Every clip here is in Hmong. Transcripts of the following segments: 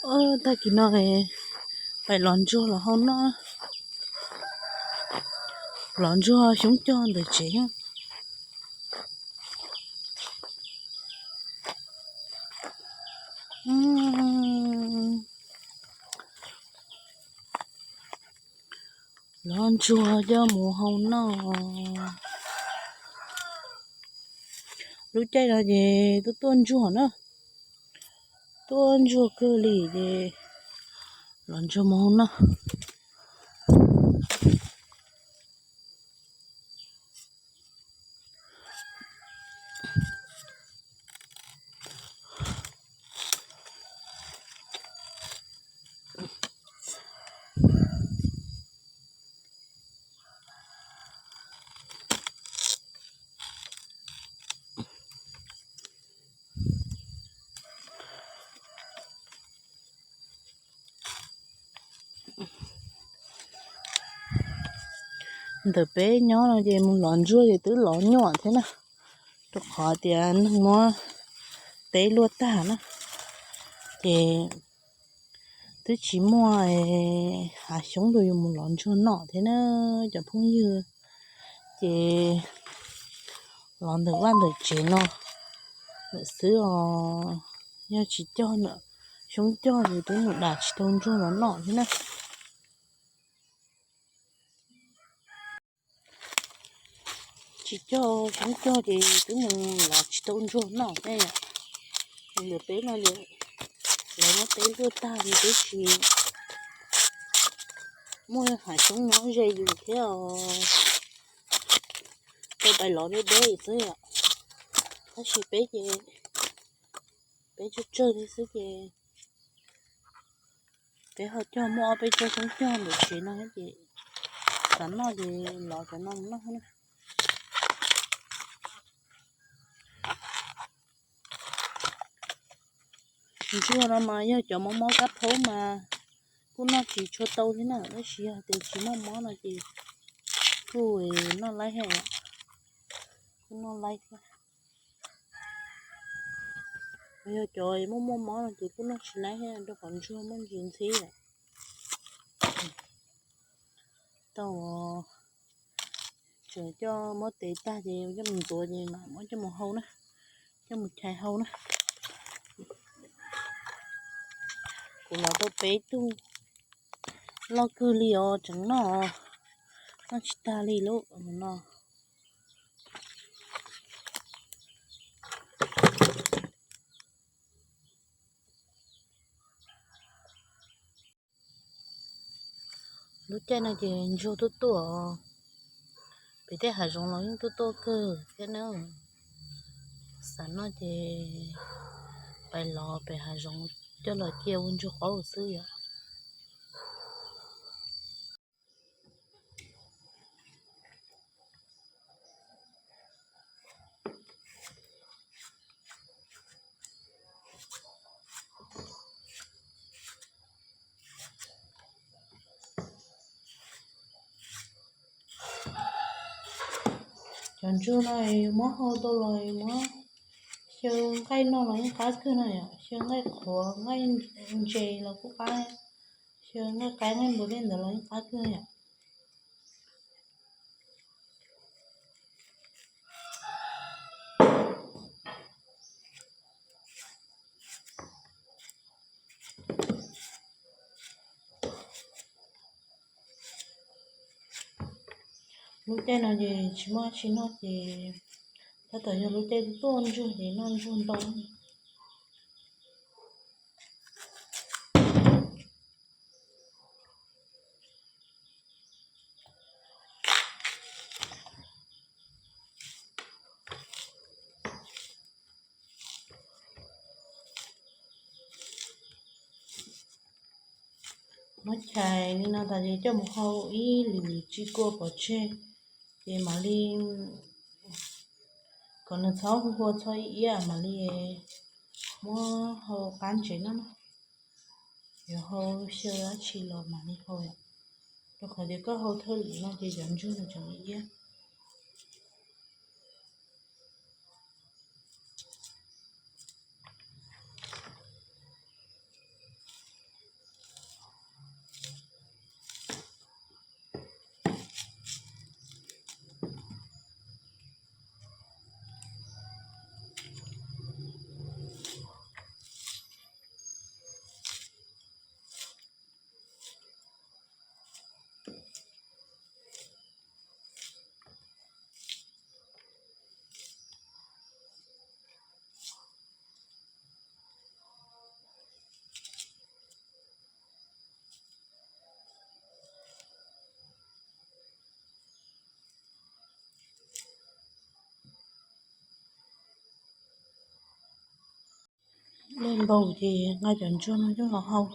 Tag kis no pais lov ntsuag los hau noj, lov ntsuag xyoob cog ntawm tsev. Lov ntsuag coj mus hau noj. Lub caij no ces tuaj tuaj ntsuag na, tuaj ntsuag kawg li ces lov ntsuag mus hau noj. Ntawm peb nyob no ces mus lov ntsuag ces twb lov nyuaj thiab na, rau qhov tias neeg muab teb luaj tag na, ces twb tsis muaj hav xyoob rau yus mus lov ntsuag noj thiab na cov phooj ywg. Ces lov ntawm vaj ntawm tsev no lawm xwb os, yog tsis cog na, xyoob cog ces twb mus dam tsis tau ntsuag los noj thiab na. Tsis cog xyoob cog ces twb mus lov tsis tau ntsuag noj thiab yom. Ntawm peb no lawv muab teb luaj tag li twb tsis muaj hav xyoob nyob ze yus thiab os. Tau pais lov deb deb xwb yom. Tab sis peb ces peb tsawg tsawg li xwb ces peb ho cog muaj ob peb tsob xyoob cog ntawm tsev no ces xav noj ces lov cov no mus noj na. Ntsuag no mas yog cov mob mob kab phaub mas kuj noj tsis tshua tau thiab na, tab sis yog tias tsis muaj mob no ces kuj noj laib thiab, kuj noj laib thiab. Yog cov muaj muaj mob no ces kuj noj tsis laib thiab, rau qhov ntsuag muaj ntsis ntxhib lawm. Tau, tseem coj muab tev tag ces coj mus ntxuav ces mam muab coj mus hau na, coj mus chais hau na. Kuv los tau peb tug loj kawg li os, tseem noj, noj tsis tag li lub no. Lub caij no ces ntsuag tuaj tuaj, pem tej hav zoov los yeej tuaj tuaj kawg thiab na. Xav noj ces pais lov pem hav zoov coj los cia ua ntsuag qaub xwb yom. Cov ntsuag no yus muab hau tau los yus muab xyaw nqaij noj los yeej qab kawg no yom, xyaw nqaij qhuav nqaij ntses los kuj qab, xyaw nqaij qaib nqaij npua tej ntawd los yeej qab kawg yom. Lub caij no ces tsis muaj dab tsi noj ces tab tom yog lub caij tuaj ntsuag ces noj ntsuag ntau. Muab chais li no tas ces coj mus hau ib lwm tsis kua pov tseg, ces mam li kom nws txhob hu ua txhob ib iab mam li muab hau qab ntsev no. Yuav hau xyaw dab tsi los mam li hau, rau qhov tias koj hau thawj lwm no ces cov ntsuag nws tseem ib iab. Dej npau ces nqa cov ntsuag no coj los hau.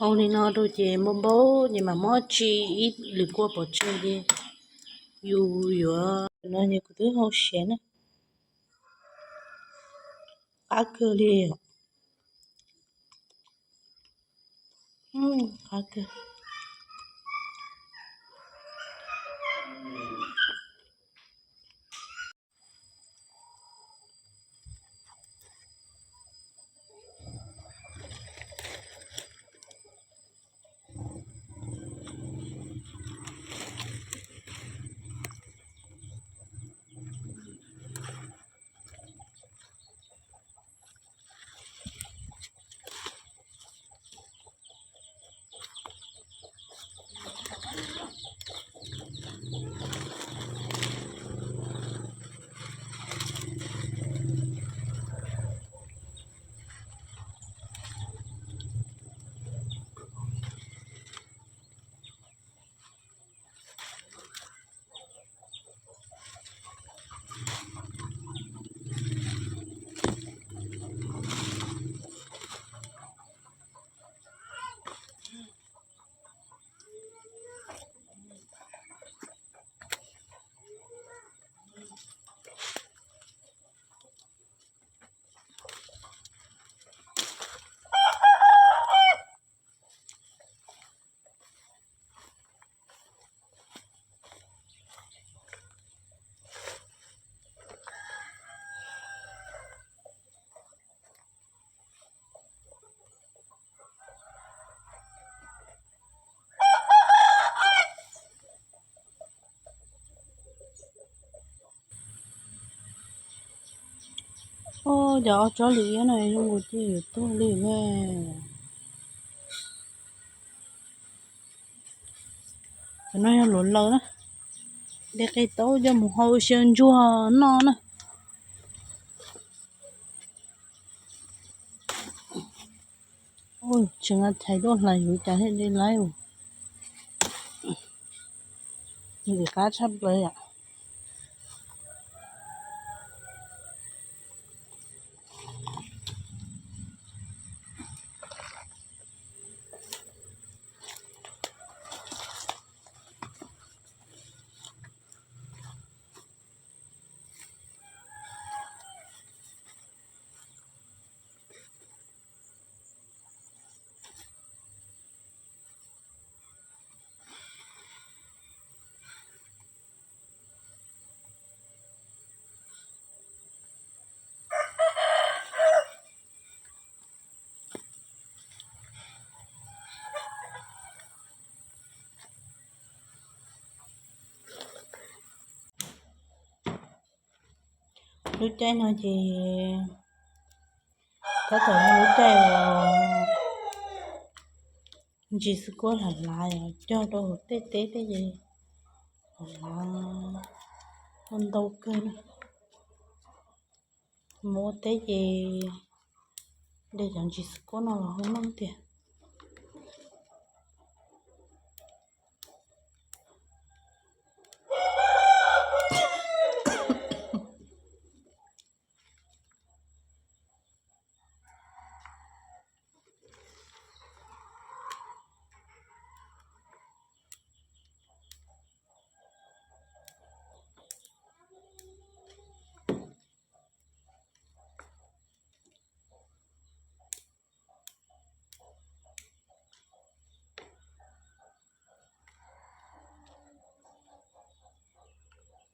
Hau li no rau ces npau npau ces mam muab tso ib lwm kua pov tseg ces yus yuav no ces kuv twb hau siav na. Qab kawg li. Qab kawg. Ua cas ob tsob lwm iab no zoo nkaus li yuav tuag li ne. Cov no yog luav laws na, de qe taub coj mus hau xyaw ntsuag noj na. Tseem thaiv tuaj hlais yuav cas thiaj de laib. Nws qab tshaj plaws yom. Lub caij no ces tab tom yog lub caij uas ntsis xwb kuab hlav hlav, cog rau hauv tej teb tej ces hlav ntau kawg na. Mus ua teb ces de cov ntsis xwb kuab no los hu noj tiag.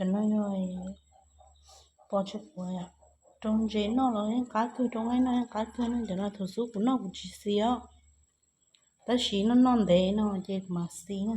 Cov no yog pos tseg quav, rau ntses noj los yeej qab kawg, rau nqaij noj yeej qab kawg no. Cov no thaum xub kuv noj kuv tsis xis os, tab sis noj noj ntev no ces kuv mam xis na.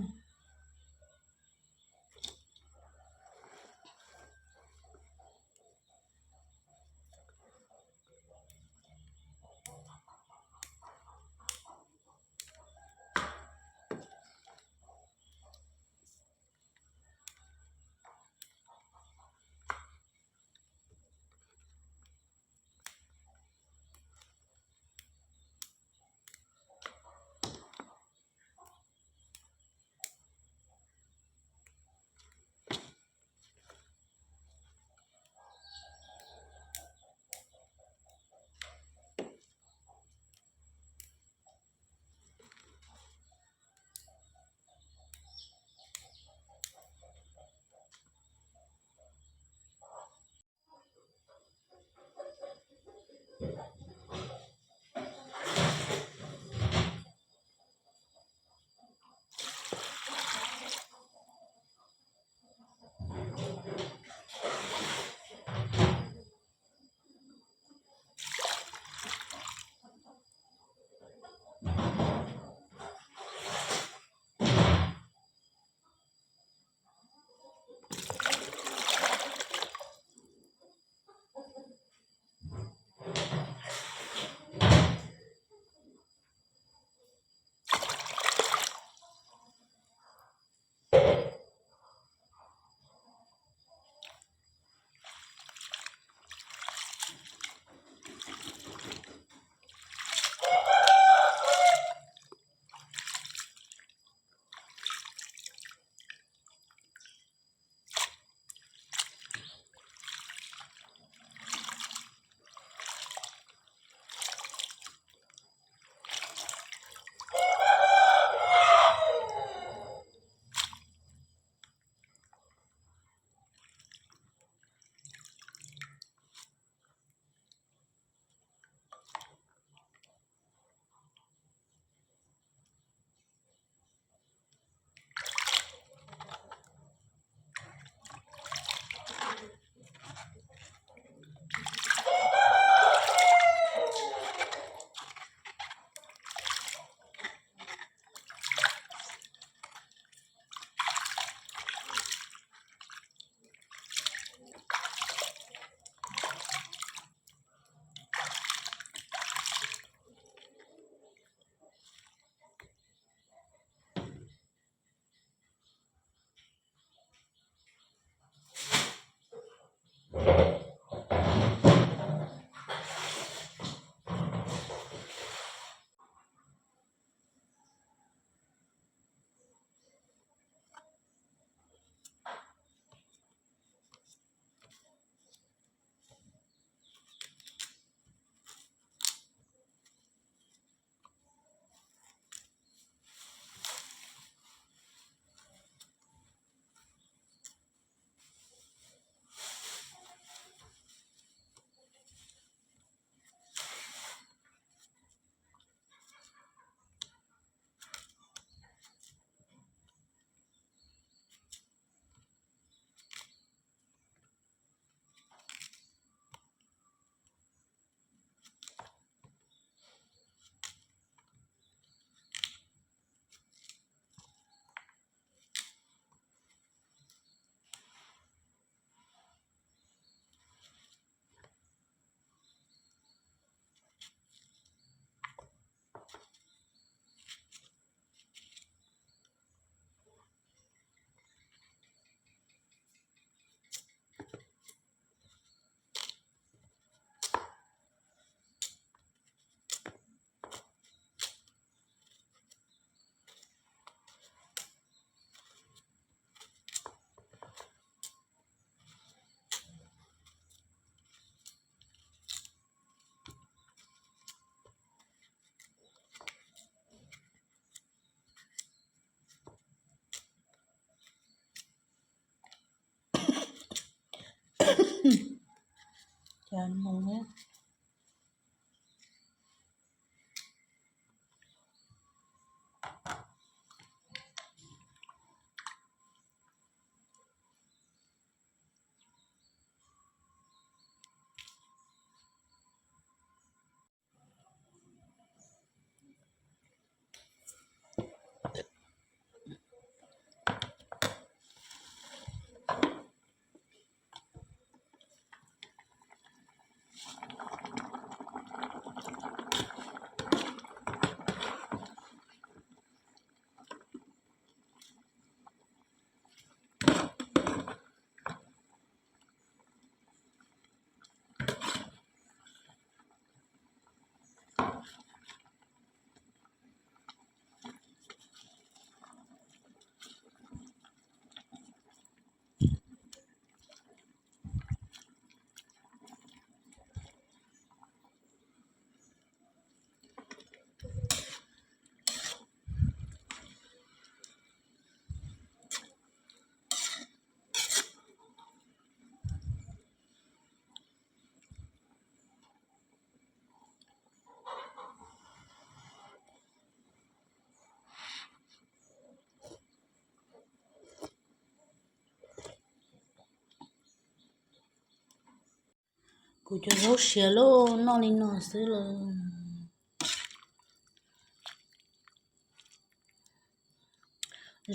Kuv cov zaub siav los noj li no xwb lawm.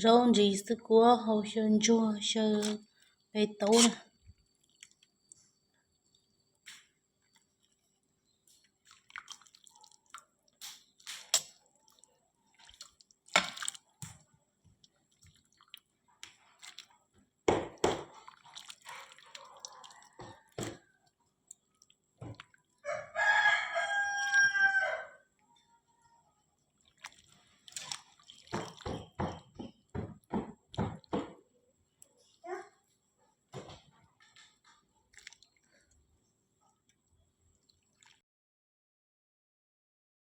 Zaub ntsis xwb kuab hau xyaw ntsuag xyaw peb taub na.